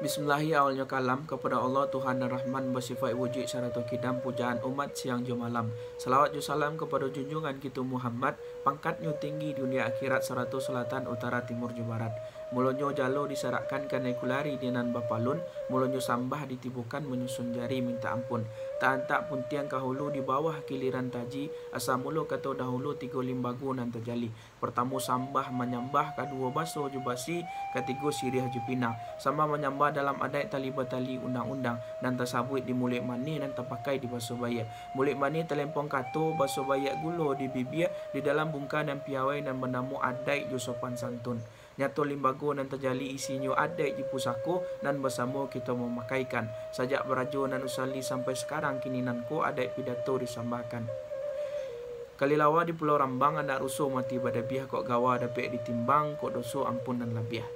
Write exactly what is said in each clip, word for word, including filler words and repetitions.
Bismillahi awalnyo kalam, kapado Allah Tuhan nan Rahman, basifaik wujud sarato kidam, pujaan umat siang jo malam. Salawat jo salam kapado junjungan kito Muhammad, pangkatnyo tinggi dunia akhirat sarato selatan, utara, timur jo barat. Mulonyo jalo disarakkan kanai kulari di nan bapalun, mulonyo sambah ditibokan manyusun jari mintak ampun. Taantak puntiang ka hulu di bawah kiliran taji, asa mulo kato dahulu tigo limbago nan tajali. Partamo sambah manyambah, kaduo baso jo basi, katigo siriah jo pina. Sambah manyambah dalam adaik tali batali undang-undang, nan tasabuik di muluik manih nan tapakai di baso baiak. Muluik manih talempong kato, baso baiak gulo di bibia, di dalam bungka nan piawai nan banamo adaik jo sopan santun. Nyato limbago nan tajali isinyo adaik jo pusako nan basamo kito mamakaikan. Sajak barajo nan usali sampai sakarang kini nan ko adaik pidato disambahkan. Kalilawa di Pulau Rambang, anak ruso mati badabiah, kok gawa dapek ditimbang, kok doso ampun nan labiah.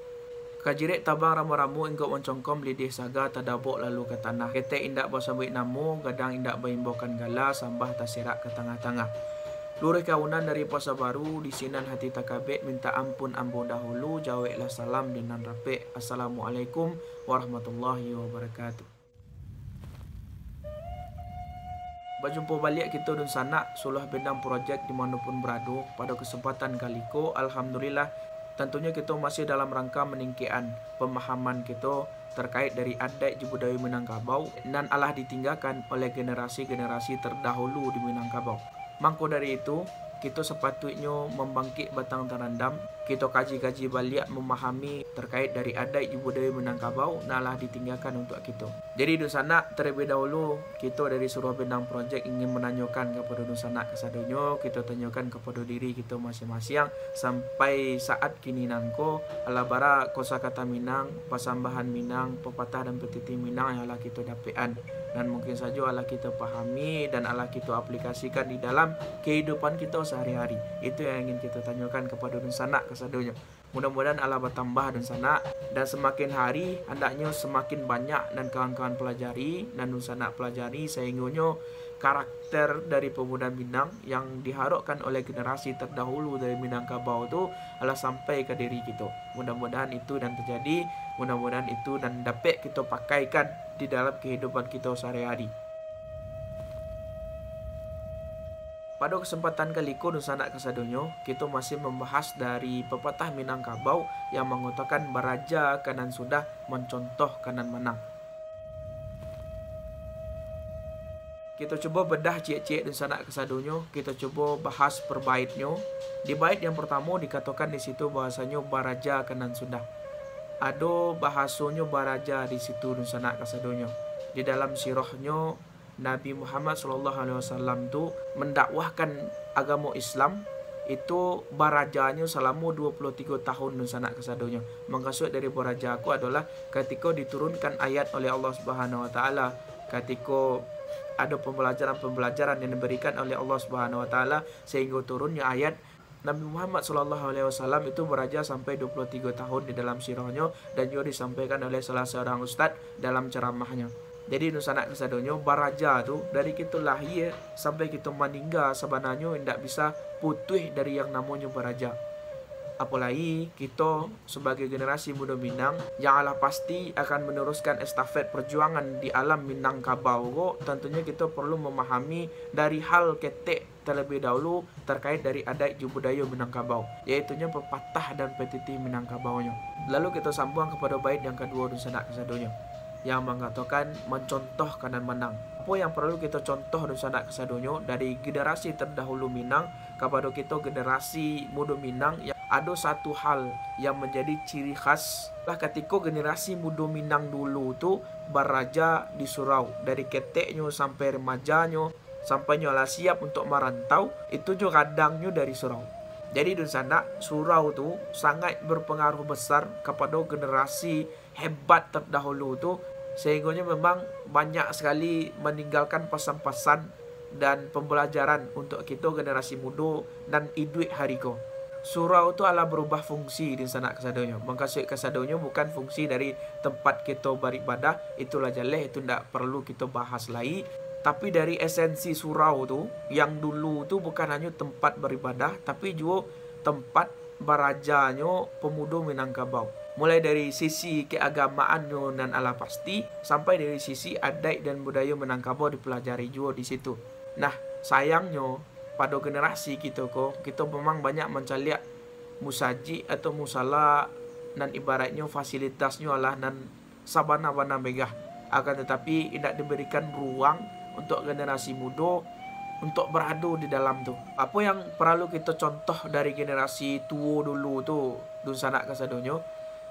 Kajirek tabang ramo-ramo, inggok mancongkom, lidih saga tadabok lalu ka tanah. Ketek indak basabuik namo, gadang indak baimbaukan gala, sambah taserak ka tangah-tangah. Luruih kaunan dari Pasa Baru, di sinan hati takabek, mintak ampun ambo dahulu, jaweklah salam di nan rapek. Assalamualaikum warahmatullahi wabarakatuh. Bajumpo baliak kito dunsanak Suluah Bendang Project di mano pun barado, pado kesempatan kali ko, alhamdulillah, tantunyo kito masih dalam rangka maningkekan pemahaman kito terkait dari adaik jo budayo Minangkabau nan alah ditinggakan oleh generasi-generasi terdahulu di Minangkabau. Mangko dari itu, kito sapatuiknyo mambangkik batang tarandam, kito kaji-kaji baliak, mamahami terkait dari adaik jo budayo Minangkabau nan lah ditinggakan untuak kito. Jadi, dunsanak, terlebih dahulu, kito dari Suluah Bendang Project ingin mananyokan kapado dunsanak kasadonyo, kito tanyokan kapado diri kito masiang-masiang, sampai saat kini nangko, alah bara kosakata Minang, pasambahan Minang, pepatah dan petitih Minang yang alah kito dapekan, nan mungkin sajo alah kito pahami dan alah kito aplikasikan di dalam kehidupan kito sehari-hari. Itu yang ingin kito tanyokan kapado dunsanak kasadonyo. Mudah-mudahan alah batambah dunsanak, dan semakin hari, handaknyo semakin banyak nan kawan-kawan pelajari, nan dunsanak pelajari, sahinggonyo karakter dari pemuda Minang yang diharokkan oleh generasi terdahulu dari Minangkabau tu alah sampai ka diri kito. Mudah-mudahan itu nan terjadi, mudah-mudahan itu nan dapek kito pakaikan di dalam kehidupan kito sehari-hari. Pado kesempatan kali ko, dunsanak kasadonyo, kito masih mambahas dari pepatah Minangkabau yang mangatokan, baraja ka nan sudah, mancontoh ka nan manang. Kito cubo bedah ciek-ciek, dunsanak kasadonyo, kito cubo bahas per baitnyo. Di bait yang pertamo dikatokan di situ bahwasanyo baraja ka nan sudah. Ado bahasonyo baraja di situ, dunsanak kasadonyo. Di dalam sirohnyo, Nabi Muhammad sallallahu alaihi wasallam tu mandakwahkan agamo Islam itu barajanyo salamo dua puluh tigo tahun, dunsanak kasadonyo. Mukasuik dari baraja ko adolah katiko diturunkan ayat oleh Allah Subhanahu wa Taala, katiko ado pembelajaran-pembelajaran yang diberikan oleh Allah Subhanahu wa Taala, sehingga turunnyo ayat. Nabi Muhammad sallallahu alaihi wasallam itu baraja sampai dua puluh tigo tahun di dalam sirohnyo, dan juga disampaikan oleh salah seorang ustaz dalam ceramahnya. Jadi, dunsanak kasadonyo, baraja tu, dari kito lahia sampai kito maningga, sabananyo indak bisa putuih dari yang namonyo baraja. Apolai kito sebagai generasi mudo Minang yang alah pasti akan meneruskan estafet perjuangan di alam Minangkabau ko, tantunyo kito perlu memahami dari hal ketek terlebih dahulu terkait dari adaik jo budayo Minangkabau, yaitunyo pepatah dan petitih Minangkabaunyo. Lalu kito sambuang kapado bait yang kaduo, dunsanak kasadonyo, yang mangatokan mancontoh ka nan manang. Apo yang paralu kito contoh, dunsanak kasadonyo, dari generasi terdahulu Minang kapado kito generasi mudo Minang, yang ado satu hal yang manjadi ciri khas lah, katiko generasi mudo Minang dulu tu baraja di surau, dari keteknyo sampai remajanyo, sampai nyo lah siap untuak marantau, itu jo gadangnyo dari surau. Jadi, dunsanak, surau tu sangaik berpengaruh besar kapado generasi hebat terdahulu tu, sehinggonyo memang banyak sekali maninggalkan pasan-pasan dan pembelajaran untuak kito generasi mudo nan iduik hari ko. Surau tu alah berubah fungsi, dunsanak kasadonyo. Mukasuik kasadonyo bukan fungsi dari tempat kito baribadah, itulah jaleh, itu ndak perlu kito bahas lai. Tapi dari esensi surau tu, yang dulu tu bukan hanyo tempat baribadah, tapi juo tempat barajanyo pemudo Minangkabau. Mulai dari sisi keagamaannyo nan alah pasti, sampai dari sisi adaik dan budayo Minangkabau dipelajari juo di situ. Nah, sayangnyo, pado generasi kito ko, kito memang banyak mancaliak musajik atau musala nan ibaratnyo fasilitasnyo alah nan sabana-bana megah, akan tatapi indak diberikan ruang untuk generasi mudo untuk berado di dalam tu. Apo yang paralu kito contoh dari generasi tuo dulu tu, dunsanak kasadonyo?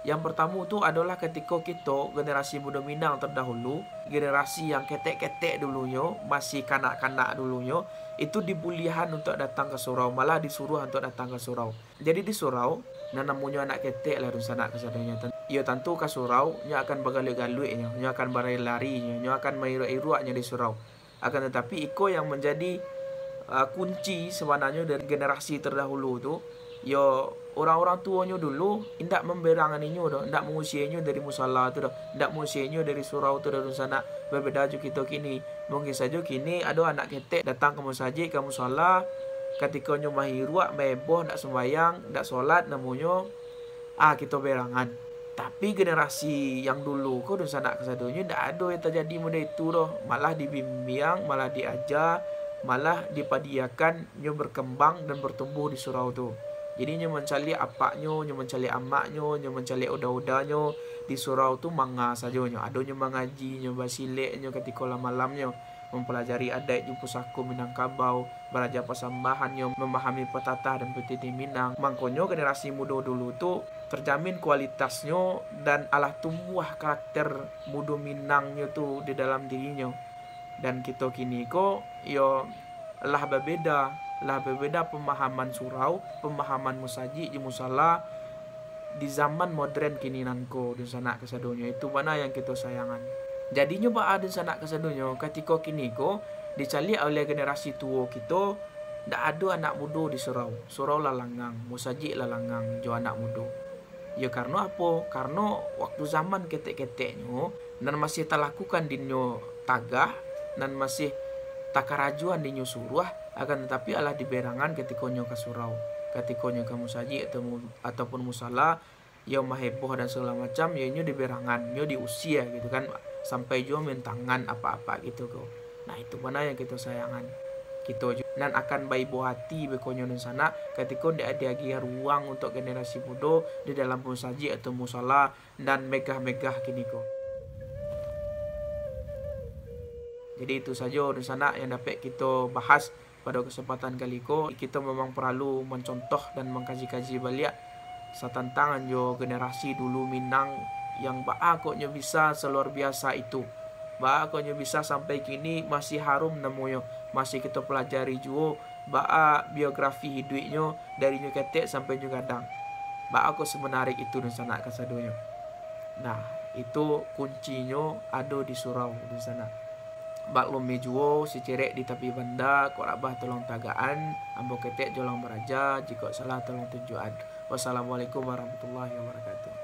Yang pertamo tu adolah katiko kito, generasi mudo Minang terdahulu, generasi yang ketek-ketek dulunyo, masih kanak-kanak dulunyo, itu dibulihan untuk datang ka surau, malah disuruah untuk datang ka surau. Jadi di surau, nan namonyo anak ketek lah dunsanak kasadonyo. Tan-, iyo tantu ka surau, nyo akan bagaluik-galuik nyo, nyo akan barari-lari nyo, nyo akan mairuak-iruak nyo di surau. Akan tatapi, iko yang manjadi, ah, kunci sabananyo dari generasi terdahulu tu, yo, urang-urang tuonyo dulu indak mamberangan inyo doh, indak mausianyo dari musala tu doh, indak mausianyo dari surau tu doh dunsanak, babeda jo kito kini. Mungkin sajo kini ado anak ketek datang ka musajik, ka musala, katiko nyo mairuak, maeboh, ndak sumbayang, ndak solat namonyo, ah, kito berangan. Tapi generasi yang dulu ko, dunsanak kasadonyo, ndak ado yang tajadi model itu doh. Malah dibimbiang, malah diaja, malah dipadiakan nyo berkembang dan bertumbuh di surau tu. Jadi nyo mancaliak apaknyo, nyo mancaliak amaknyo, nyo mancaliak uda-udanyo di surau tu manga sajo nyo. Ado nyo mangaji, nyo basilek nyo katiko lah malamnyo, mampalajari adaik jo pusako Minangkabau, baraja pasambahan nyo, mamahami patatah dan pitih di Minang. Mangkonyo generasi mudo dulu tu terjamin kualitasnyo dan alah tumbuah karakter mudo Minangnyo tu di dalam dirinyo. Dan kito kini ko, yo, lah babeda, lah babeda pemahaman surau, pemahaman musajik jo musala di zaman modern kini nan ko, dunsanak kasadonyo. Itu bana yang kito sayangan. Jadinyo baa, dunsanak kasadonyo, katiko kini ko dicaliak oleh generasi tuo kito, ndak ado anak mudo di surau. Surau lah langang, musajik lah langang jo anak mudo. Yo, karano apo? Karano waktu zaman ketek-keteknyo, nan masih talakukan dinyo tagah, nan masih takarajoan dinyo suruah, akan tatapi alah diberangan katiko nyo ka surau, katiko nyo ka musajik atau mu-, ataupun musala, yo maheboh dan sagalo macam, yo inyo diberangan, nyo diusia gitu kan, sampai juo main tangan apak-apak gitu ko. Nah, itu bana yang kito sayangan. Kito ju-, nan akan baibo hati bekonyo dunsanak, katiko ndak diagiah ruang untuk generasi mudo di dalam musajik atau musala nan megah-megah kini ko. Jadi itu sajo dunsanak yang dapek kito bahas pado kesempatan kali ko. Kito memang paralu mancontoh dan mangkaji-kaji baliak satantangan jo generasi dulu Minang yang baa kok nyo bisa saluar biasa itu. Baa kok nyo bisa sampai kini masih harum namonyo, masih kito pelajari juo baa biografi hiduiknyo dari nyo ketek sampai nyo gadang. Baa kok semenarik itu dunsanak kasadonyo. Nah, itu kuncinyo ado di surau dunsanak. Maklumi juo, sicerek di tapi banda, kok rabah tolong tagakan, ambo ketek jolang baraja, jikok salah tolong tunjuakan. Wassalamualaikum warahmatullahi wabarakatuh.